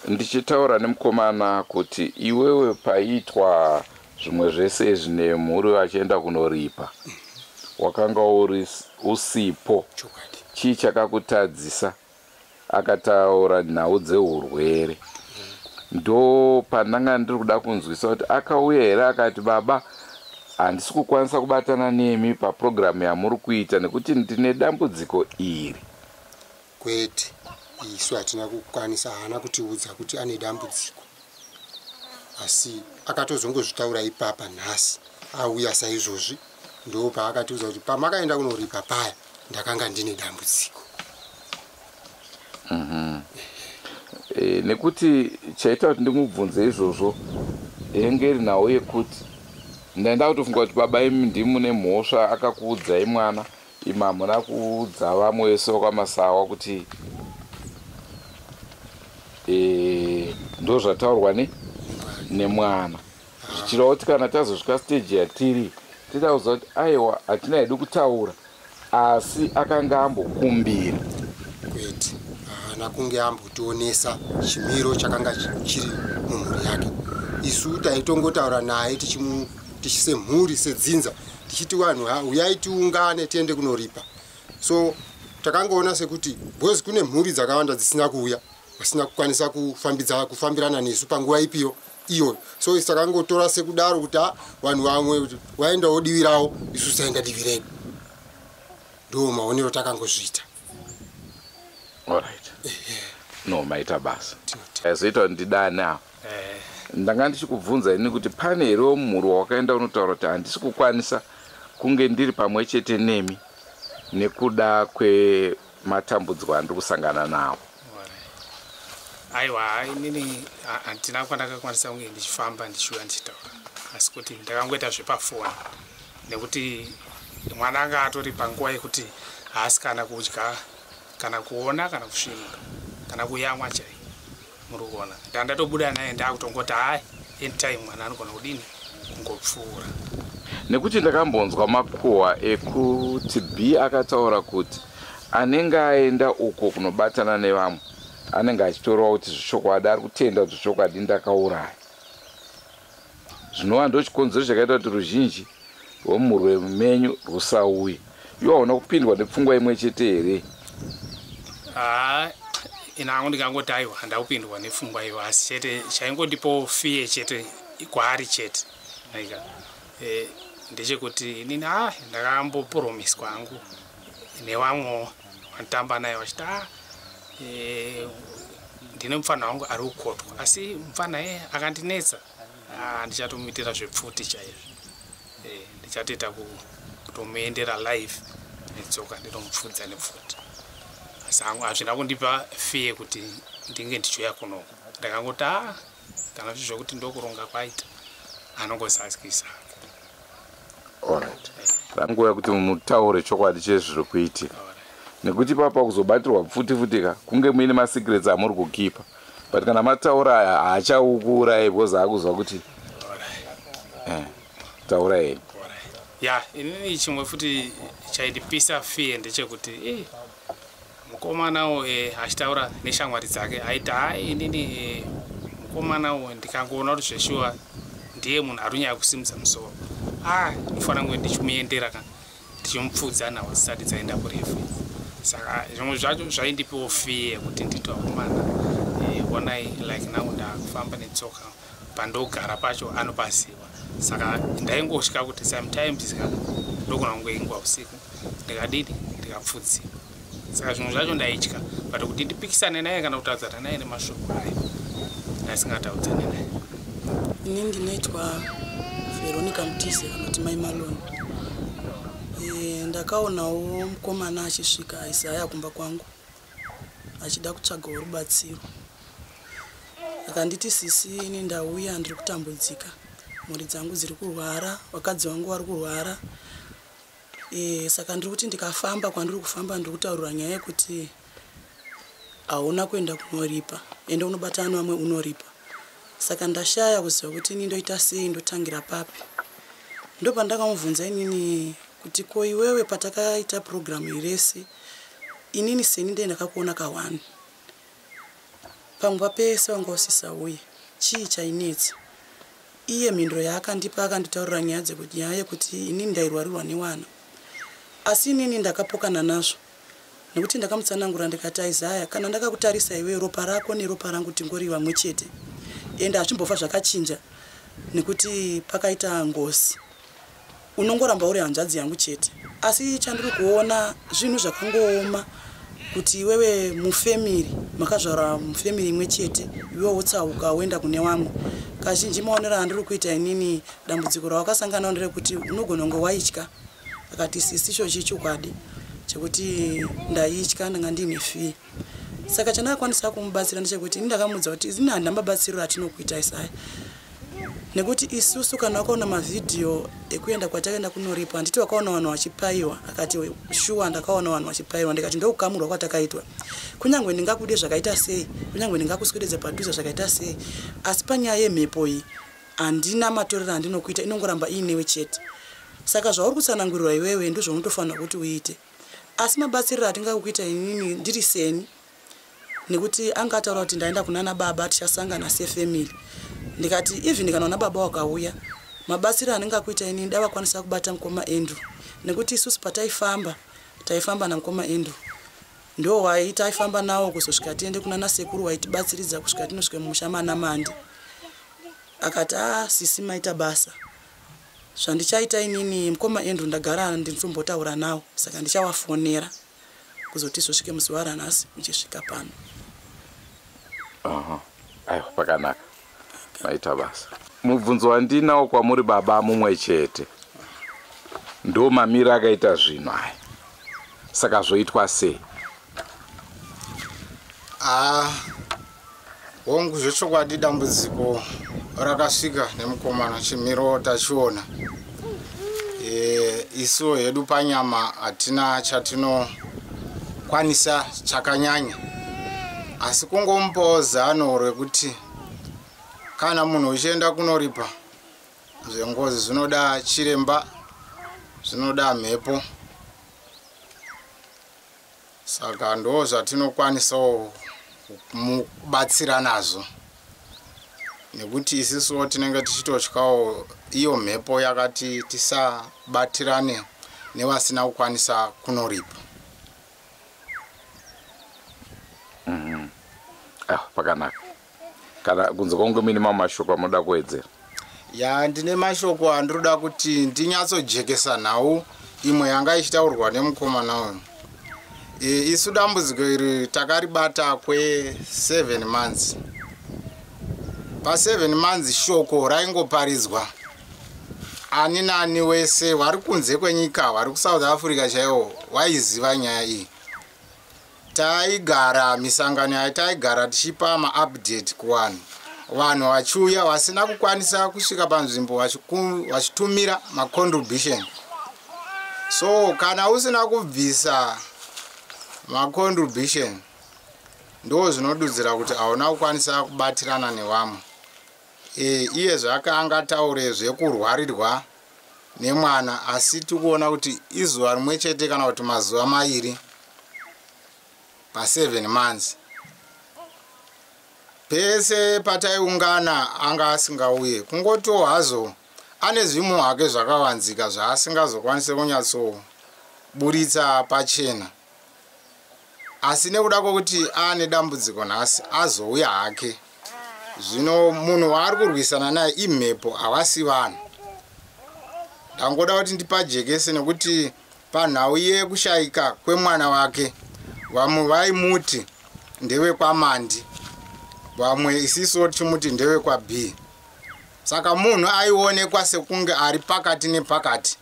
Ndichitaura nemukomana kuti iwewe paitwa zvimwe zvese izvi nemhuri vachienda kunoripa, wakanga uri usipo, chii chakakutadzisa? Akataura nhau dzeurwere. Ndo pandanga ndiri kuda kunzwisa kuti akauya here akati baba handisi kukwanisa kubatana nemi papurogiramu yamuri kuita nekuti ndine dambudziko iri. Kwete, isu hatina kukwanisa, haana kutiudza kuti ane dambudziko, asi akatozongozvitaura ipapa nhasi auya saizvozvi, ndo paakatiudza kuti pamakaenda kunoripa paya ndakanga ndine dambudziko. Nekuti chaita kuti ndimubvunze izvozvo yenge iri nhau yekuti ndaenda kutofunga kuti baba imi ndimune mhosva, akakuudzai mwana imi hamuna kuudza vamwe vese vekwaMasawa kuti ndo zvataurwa nemwana. Zvichireva kuti kana tazosvika stage yatiri titaudza kuti aiwa hatina hedu kutaura, asi akanga ambokumbira. Kwete, haana kunge ambotionesa chimiro chakanga chiri mumhuri yake. Isu taitongotaura naye tichisemhuri sedzinza tichiti vanhu uyai tiungane tiende kunoripa. So takangoona sekuti because kune mhuri dzakawanda dzisina kuuya, vasina kukwanisa kufambirana nesu panguva ipiyo iyoyo. So isu takangotora sekudaro kuti vanhu vamwe vaendawo divi ravo, isu taenda divi redu. Ndo maonero takangozviita. Alright. No, maita basa. Azoita kuti ndidane apa. Ndanga ndichikubvunza ini kuti pane here mumhuri wakaenda unotaura kuti handisi kukwanisa kunge ndiri pamwe chete nemi nekuda kwematambudziko andiri kusangana nawo. Aiwa, inini handina kwandakakwanisa kunge ndichifamba ndichiuya ndichitaura, asi kuti ndakangoita zvepafoni nekuti mwana anga atori panguva yekuti haasi kana kudya kana kuona kana kusvinuka kana kuyamwa chai. Muri kuona ndandatobuda naye ndakutongoti hai anytime mwana anogona kudini kungopfuura. Nekuti ndakambonzwa makuhwa ekuti B akataura kuti anenge aenda uko kunobatana nevamwe anenge achitorwa kuti zvechokwadi ari kutenda kuti zvechokwadi ndakauraya, zvinova ndo chikonzero chakaita kuti ruzhinji rwemumhuri menyu rusauye. Iwe hauna kupindwa nepfungwa imwe chete here? Inangu ndikangoti aiwa handakupindwa nepfungwa iyo, asi chete chaingondipo fiye chete kwaari chete. Ndechekuti inini ndakambopromiswa hangu nevamwewo vanotamba naye vachiti ndine mufana wangu ari kukotwa, asi mufana iye akandinetsa, ndichatomuitira zvepfuti chaizvo. Ndichatoita kutomuendera live netsoka, nditomupfudza nepfuti. Asi hazvina kundipa fear kuti ndinge ndichiuya kunoko. Ndakangoti kana zvi zvokuti ndokuronga kwaita, anongozadzikisa. Alright, ranguva yekuti mutaure chokwadi chezviri kuitika, nekuti papa kuzobatirwa pfuti futika kunge muine masecrets amuri kukipa, but kana mataura aya haachaukuurai because akuzwa kuti taurai. Ya, inini chimwe futi chaindipisa fear ndechekuti mukomanawo achitaura neshamwari dzake aiti inini mukomanawo ndikangoona kuti zveshuwa ndiye munhu ari kunyanya kusimudza musoro, ndinofanira kunge ndichimuendera kana ndichimupfudza nawo zisati dzaenda kurefu. Saka zvimwe zvacho zvaindipiwo fear kuti nditi vakomana, onai, like now ndakufamba netsoka, pandogara pacho anopaziva. Saka ndaingotya kuti sometimes ndogona kungoingwa usiku ndikadini, ndikapfudziwa. Saka zvimwe zvacho ndaitya, but kuti ndipikisane naye kana kutaudzana naye nemashoko ayo, ndasingataudzane naye. Ini ndinoitwa Veronica Mutize, kana kuti Mai Maloni. Ndakaonawo mukomana achisvika Isaya kumba kwangu achida kutsvagawo rubatsiro. Akanditi, "Sisi, ini ndauya, ndiri kutambudzika, mhuri dzangu dziri kurwara, vakadzi vangu vari kurwara. Saka ndiri kuti ndikafamba kwandiri kufamba, ndiri kutaurira nyaya yekuti hauna kuenda kunoripa, ende unobatana nevamwe unoripa. Saka ndashaya kuziva kuti ini ndoita sei, ndotangira papi." Ndopandakamubvunza inini kuti, "Ko iwewe, patakaita purogiramu irese, inini seni ndee ndakakuona ka1 pamwe pese wanga usisauye, chii chainetsa?" Iye mhinduro yaakandipa, akanditaurira nyaya dzekuti, nyaya yekuti inini ndairwarirwa newana. Asi inini ndakapokana nazvo, nekuti ndakamutsanangura ndikati, "Isaya, kana ndakakutarisa iwe, ropa rako neropa rangu tingori vamwe chete, ende hazvimbofa zvakachinja nekuti pakaita ngozi. Unongoramba uri hanzvadzi yangu chete. Asi chandiri kuona, zvinhu zvakangooma kuti iwewe mufamily makazvarwa mufamily imwe chete, iwe wotsauka woenda kune vamwe. Kazhinji maonero andiri kuita inini, dambudziko rawakasangana nderekuti unogona kunge waitya." Akati, "Sisi, ichochi chokwadi chekuti ndaitya, ndanga ndiine fear." Saka chandakakwanisa kumubatsira ndechekuti ini ndakamudza kuti ini handina mabatsiro atinokuita, Isaya, nekuti isusu kana wakaona mavhidhiyo ekuenda kwatakaenda kunoripa, handiti wakaona vanhu vachipayiwa? Akati, "Shuwa, ndakaona vanhu vachipayiwa." Ndikati, "Ndokukamurwa kwatakaitwa. Kunyange ndingakude zvakaita sei, kunyange ndingakuswededza padhuze zvakaita sei, asi panyaya yemhepo iyi handina matorero andinokuita, inongoramba iinewe chete. Saka zvauri kutsanangurirwa iwewe ndozvaunotofanira kuti uite. Asi mabatsiriro atingakuita inini ndiri seni, nekuti anga ataura kuti ndaenda kunana baba, tichasangana sefamily." Ndikati, "Even kana una baba wakauya, mabatsiro andingakuita inini, davakwanisa kubata mukoma Andrew, nekuti isusu pataifamba taifamba namukoma Andrew, ndo waitaifamba nawo kuzosvika tiende kunana sekuru, waitibatsiridza kusvika tinosvika mumusha mana Mandi." Akati, "A, sisi, maita basa. Zvandichaita inini, mukoma Andrew ndagara ndinotombotaura nawo, saka ndichavafonera kuzoti izosvike musi waranhasi muchisvika pano." Aha, aiwa, pakanaka, maita basa. Mubvunzo wandinawo kwamuri baba mumwe chete, ndo mamiro akaita zvinhu aya, saka zvoitwa sei? Hongu, zvechokwadi dambudziko rakasvika nemukomana, chimiro tachiona. Isuwo hedu panyama hatina chatinokwanisa chakanyanya, asi kungomupawo zano rekuti kana munhu uchienda kunoripa zvengozi, zvinoda chiremba, zvinoda mhepo. Saka ndo zvatinokwanisawo mubatsira nazvo, nekuti isusuwo tinenge tichitotyawo iyo mhepo yakati tisabatirane nevasina kukwanisa kunoripa. Ah, pakanaka. Kana kunze kwangu muine mamwe mashoko amunoda kuwedzera? Ya, ndine mashoko andinoda kuti ndinyatsojekesa nhau imwe yanga ichitaurwa nemukomana uyu. Isu dambudziko iri takaribata kwe7 months. Pa7 months shoko raingoparidzwa, ani nani wese vari kunze kwenyika, vari kuSouth Africa chaivo, waiziva nyaya iyi. Taigara misangano yataigara tichipa maupdate kuvanhu, vanhu vachiuya, vasina kukwanisa kusvika panzvimbo vachitumira macontribution. So kana usina kubvisa macontribution, ndo zvinodudzira kuti hauna kukwanisa kubatirana nevamwe. Iye zvake angataure zvekurwarirwa nemwana, asi tikuona kuti izuva rimwe chete kana kuti mazuva mairi pa7 months. Pese pataiungana anga asingauye, kungotiwo hazvo ane zvimwe hake zvakavanzika zvaasingazokwanisi kunyatsoburitsa pachena, asi nekuda kwekuti aane dambudziko nhasi, azouya hake. Zvino munhu waari kurwisana naye imhepo, havasi vanhu. Ndangoda kuti ndipajekese, nekuti panhau yekushayika kwemwana wake, vamwe vaimuti ndewekwaMandi, vamwe isisuwo tichimuti ndewekwab. Saka munhu aionekwa sekunge ari pakati nepakati.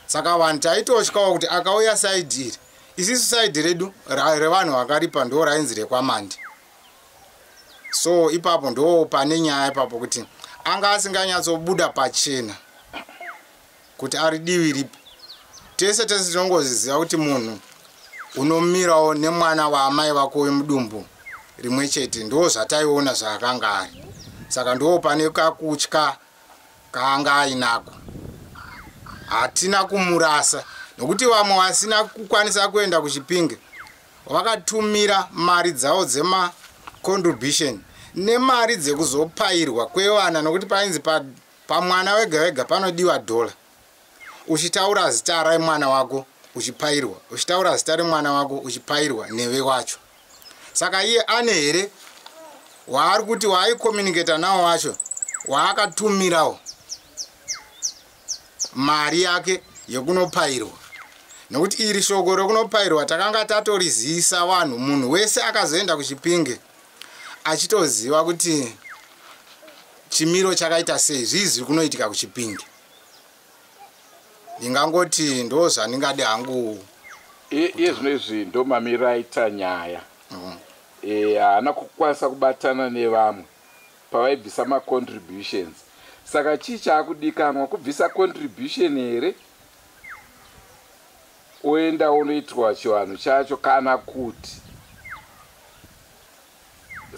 Saka vanhu taitotyawo kuti akauya side iri, isisu side redu revanhu vakaripa ndo rainzi rekwaMandi. So ipapo ndo pane nyaya ipapo, kuti anga asinganyatsobuda pachena kuti ari divi ripi. Tese tese tinongozviziva kuti munhu unomirawo nemwana waamai vako wemudumbu rimwe chete, ndo zvataiona zvaakanga ari. Saka ndo pane kakutya kaanga ainako. Hatina kumurasa, nokuti vamwe vasina kukwanisa kuenda kuChipinge vakatumira mari dzavo dzemacontribution nemari dzekuzopairwa kwevana, nokuti painzi pamwana wega wega panodiwa dhola, uchitaura zita remwana wako uchipairwa, uchitaura zita remwana wako uchipairwa neve wacho. Saka iye ane here waari kuti waaicommunicata nawo wacho waakatumirawo mari yake yekunopairwa? Nokuti iri shoko rekunopairwa takanga tatorizivisa vanhu, munhu wese akazoenda kuChipinge achitoziva kuti chimiro chakaita sei, zvii zviri kunoitika kuChipinge. Ndingangoti ndo zvandingadi hangu. Iye zvino izvi ndo mamiriro aita nyaya. Haana kukwanisa kubatana nevamwe pavaibvisa macontributions. Saka chii chaakudikanwa? Kubvisa contribution here, oenda unoitwa chivanhu chacho, kana kuti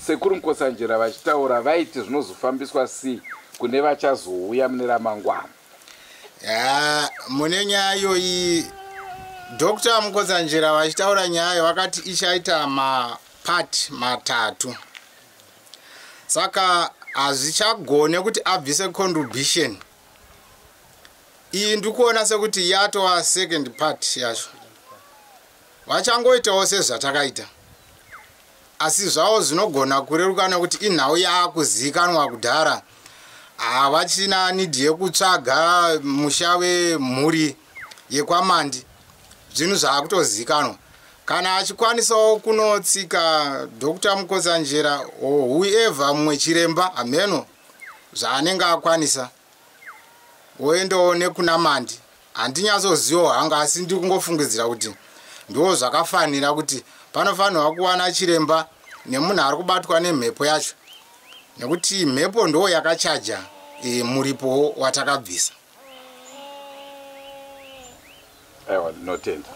sekuru Mukotsanjera vachitaura vaiti zvinozofambiswa sei kune vachazouya mune ramangwana? Ya, mune nyaya iyoyi, Dr Mukotsanjera vachitaura nyaya vakati ichaita mapart matatu. Saka hazvichagone kuti abvise contribution iyi. Ndikuona sekuti yatova second part yacho, vachangoitawo sezvatakaita, asi zvavo zvinogona kureruka nekuti inhau yaakuzivikanwa kudhara. Havachina need yekutsvaga musha wemhuri yekwaMandi, zvinhu zvaakutozivikanwa. Kana achikwanisawo kunotsika Dr Mukotsanjera or whoever, mumwe chiremba, hameno zvaanenge akwanisa, woendawo nekuna Mandi. Handinyatsozivawo hangu, asi ndiri kungofungidzira kuti ndo zvakafanira, kuti panofanirwa kuwana chiremba nemunhu ari kubatwa nemhepo yacho, nekuti mhepo ndo yakachaja muripo watakabvisa. Aiwa, ndinotenda.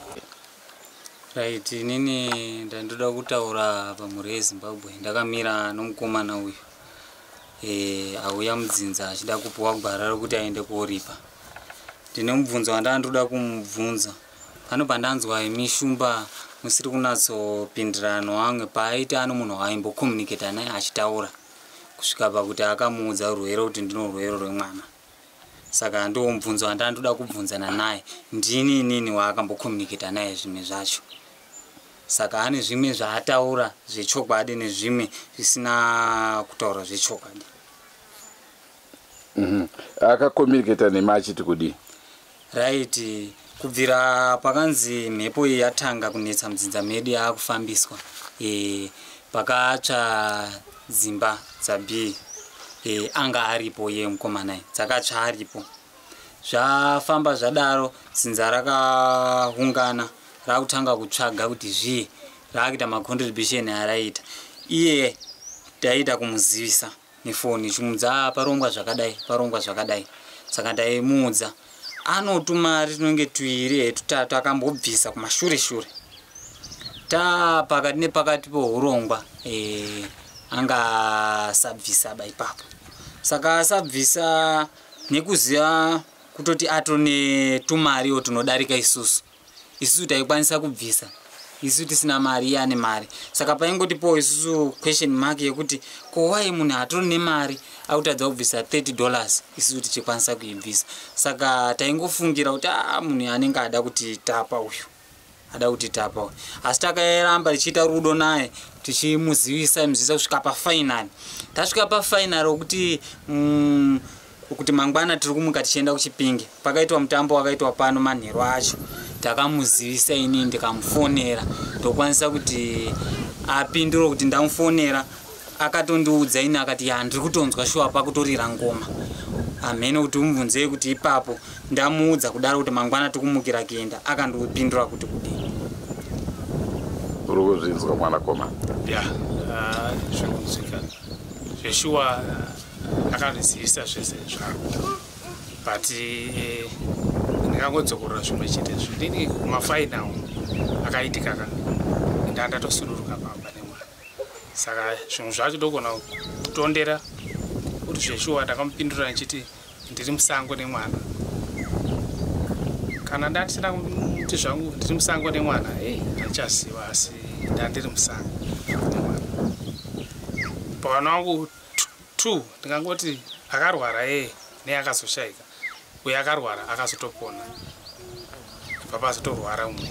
Right, inini ndandoda kutaura pamhuri yeZimbabwe. Ndakamira nomukomana uyu auya mudzinza achida kupiwa gwara rokuti aende kuoripa. Ndine mubvunzo wandandoda kumubvunza pano. Pandanzwa imi Shumba musiri kunatsopindirana wamwe, paaiti ano munhu waaimbokommunicata naye achitaura kusvika pakuti akamuudza rwere, kuti ndino rwere rwemwana. Saka ndiwo mubvunzo wandandoda kubvunzana naye: ndini inini waakambocommunicata naye zvimwe zvacho? Saka ane zvimwe zvaataura zvechokwadi nezvimwe zvisina kutaura zvechokwadi. Akakomunicata nemi achiti kudii? Right, kubvira pakanzi mhepo iyi yatanga kunetsa mudzinza medu yaakufambiswa, pakatsva dzimba dzab anga aripo iye mukomana iyi, dzakatsva aripo. Zvafamba zvadaro, dzinza rakaungana rakutanga kutsvaga kuti zvii, raakuita macontribution araita. Iye taiita kumuzivisa nefoni, chimudza parongwa zvakadai, parongwa zvakadai. Saka ndaimuudza, anotumari tinenge tuiri hetutatu akambobvisa kumashure shure. Pakati nepakati pohurongwa anga asabvisa ba ipapo. Saka asabvisa nekuziva kutoti atone tumariwo tunodarika isusu. Isusu taikwanisa kubvisa, isu tisina mari, iye ane mari. Saka paingotipowo isusu question mark yekuti ko wai munhu atori nemari akutadza kubvisa $30 isusu tichikwanisa kuibvisa. Saka taingofungira kuti munhu anenge ada kuti tapa uyu, ada kuti tapa uyu. Asi takairamba tichiita rudo naye, tichimuzivisa muzivisa kusvika pafinal. Tasvika pafinal wekuti kuti mangwana tiri kumuka tichienda kuChipinge, pakaitwa mutambo wakaitwa pano manheru acho, takamuzivisa. Inini ndikamufonera, ndokwanisa kuti apindure kuti ndamufonera. Akatondiudza ini akati, ya, ndiri kutonzwa shuwa pakutorira ngoma. Hamene kuti umubvunzei kuti ipapo ndamuudza kudaro kuti mangwana tikumukira kuenda, akandipindura kuti kudii. Uri kuzvinzwa, mwanakomana? Ya, zviri kunzwika zveshuwa. Akandizivisa zvese zvaro, but ndingangodzokorora zvimwe chete zvinini. Kumafinal akaitika ka, ndandatosuduruka pamba nemwana. Saka zvinhu zvacho ndogona kutondera kuti zveshuwa ndakamupindura ndichiti ndiri musango nemwana. Kana ndandisina kuti zvangu ndiri musango nemwana, ei, handichaziva, asi ndandiri musango nemwana. Pavana vangu two, ndingangoti akarwara ee neakazoshayika. Uyo akarwara akazotopona, ibva azotorwara umwe,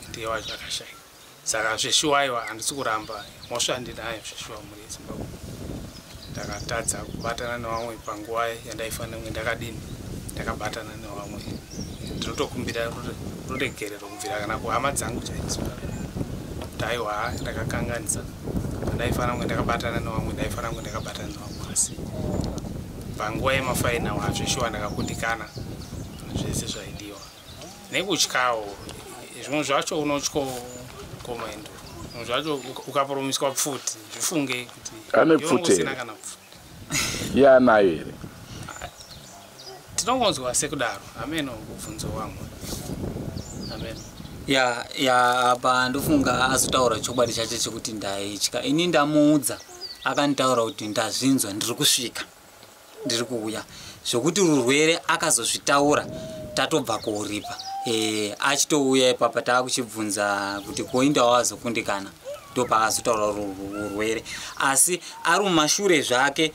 ndiye wacho akashayika. Saka zveshuwa, aiwa, handisi kuramba, mhosva ndinayo zveshuwa. Muri yeZimbabwe, ndakatadza kubatana nevamwe panguva yandaifanira kunge ndakadini, ndakabatana nevamwe. Ndinotokumbira ruregerero kubvira kana kuhama dzangu chaidzo kuti aiwa, ndakakanganisa. Ndaifanira kunge ndakabatana nevamwe, ndaifanira kunge ndakabatana nevamwe, asi panguva yemafinal hazveshuwa ndakakundikana zvese zvaidiwa nekutyawo. Zvimwe zvacho unotyawo komaendo, zvimwe zvacho ukapromiswa pfuti, zvifunge kuti Ane pfuti usina here? Kana pfuti. Iye anayo here? Tinongonzwa sekudaro, ameno kubvunzo wangu, ameno. Ya, apa ndofunga azotaura chokwadi chacho chekuti ndaitya. Ini ndamuudza, akanditaura kuti ndazvinzwa, ndiri kusvika, ndiri kuuya. Zvokuti rurwere akazozvitaura tatobva kuuripa, achitouya ipapa taakuchibvunza kuti koinda wazokundikana, ndopaakazotaura urwere. Asi ari mumashure zvake,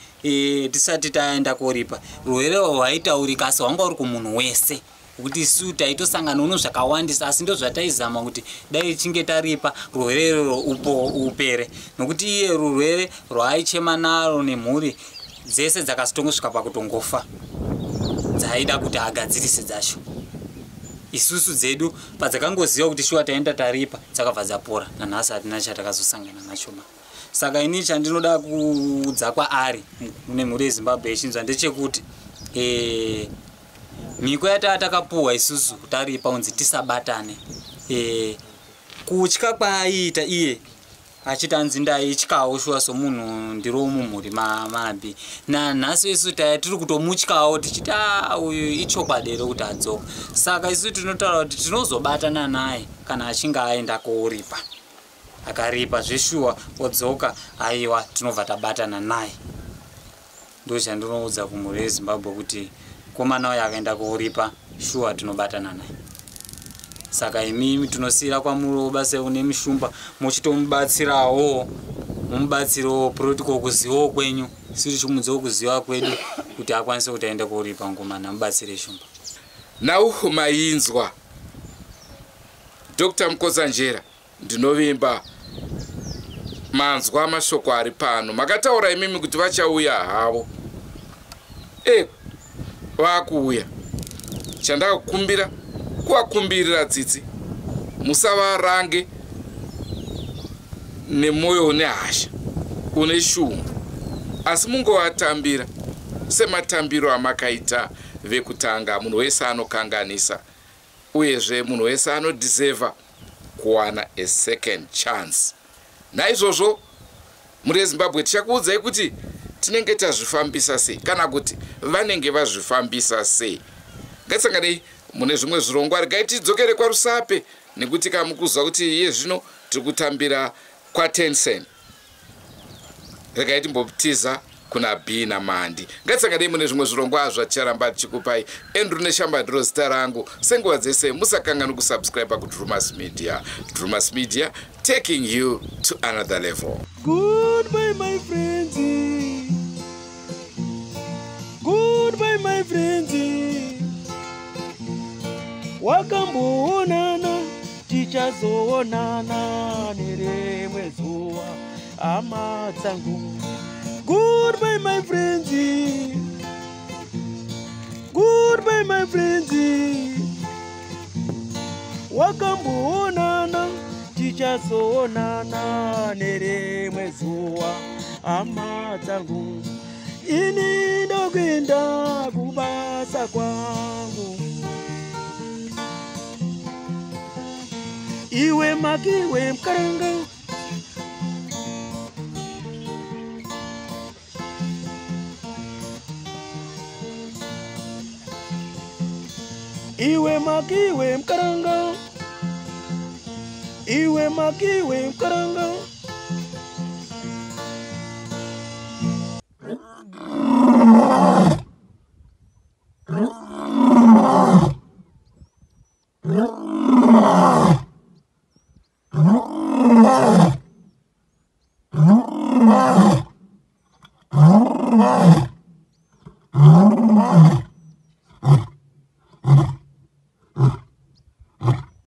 tisati taenda koripa, rurwere rwaitaurika, asi hwanga uri kumunhu wese, kuti isu taitosangana uno zvakawandisa. Asi ndo zvataizama kuti dai tichinge taripa, rurwere iroro upo upere, nokuti iye rurwere rwaaichema naro nemhuri dzese dzakazotongosvika pakutongofa, dzaida kuti agadzirise dzacho. Isusu dzedu padzakangoziva kuti shuwa taenda taripa, dzakabva dzapora. Nanhasi hatina chatakazosangana nacho ma. Saka ini chandinoda kuudza kwaari nemhuri yeZimbabwe yechinzwa ndechekuti mhiko yataa takapuhwa isusu taripa unzi tisabatane, kutya kwaaiita iye achiti anzi ndaityawo shuwa somunhu ndiriwo mumhuri mabi, nanhasi isu taya tiri kutomutyawo tichiti, "Ah, uyu ichokwadi here kuti adzoka?" Saka isu tinotaura kuti tinozobatana naye kana achinge aenda kouripa, akaripa zveshuwa odzoka, aiwa, tinobva tabatana naye. Ndo chandinoudza kumhuri yeZimbabwe kuti komana uyo akaenda kouripa, shuwa tinobatana naye. Saka imimi tinosiyira kwamuriwo basa nemushumba, muchitomubatsirawo, mumubatsirewo protocol kuzivawo kwenyu, isu tichimudzawo kuziva kwedu kuti akwanise kuti aende koripa ngomana. Mubatsire, shumba. Nhau mainzwa, Dr Mukotsanjera. Ndinovimba manzwa mashoko ari pano. Makataura imimi kuti vachauya havo. Vakuuya, chandakakumbira kuvakumbirira tsitsi, musavarange nemwoyo une hasha, une shungu, asi mungovatambira sematambiro amakaita vekutanga. Munhu wese anokanganisa, uyezve munhu wese anodhizevha kuwana a second chance. Naizvozvo muri yeZimbabwe, tichakuudzai kuti tinenge tazvifambisa sei, kana kuti vanenge vazvifambisa sei. Ngatisanganei mune zvimwe zvirongwa. Regai tidzokere kwaRusape, nekuti kamukuziva kuti iye zvino tiri kutambira kwaTencen. Regai timbotiza kuna B naMandi. Ngatisanganei mune zvimwe zvirongwa zvaticharamba tichikupai. Andrew Neshamba ndiro zita rangu. Senguva dzese, musakanganwa kusubscribe kuDrumas Media. Drumas Media, taking you to another level. Goodbye, my friends. Goodbye, my friends. Wakamboonana, tichazoonana nerimwe zuva, hama dzangu. Goodbye, my friends. Goodbye, my friends. Wakamboonana, tichazoonana nerimwe zuva, hama dzangu. Ini ndokuenda kubasa kwangu. Iwe makiwe mukaranga. Iwe makiwe mukaranga. Iwe makiwe mukaranga.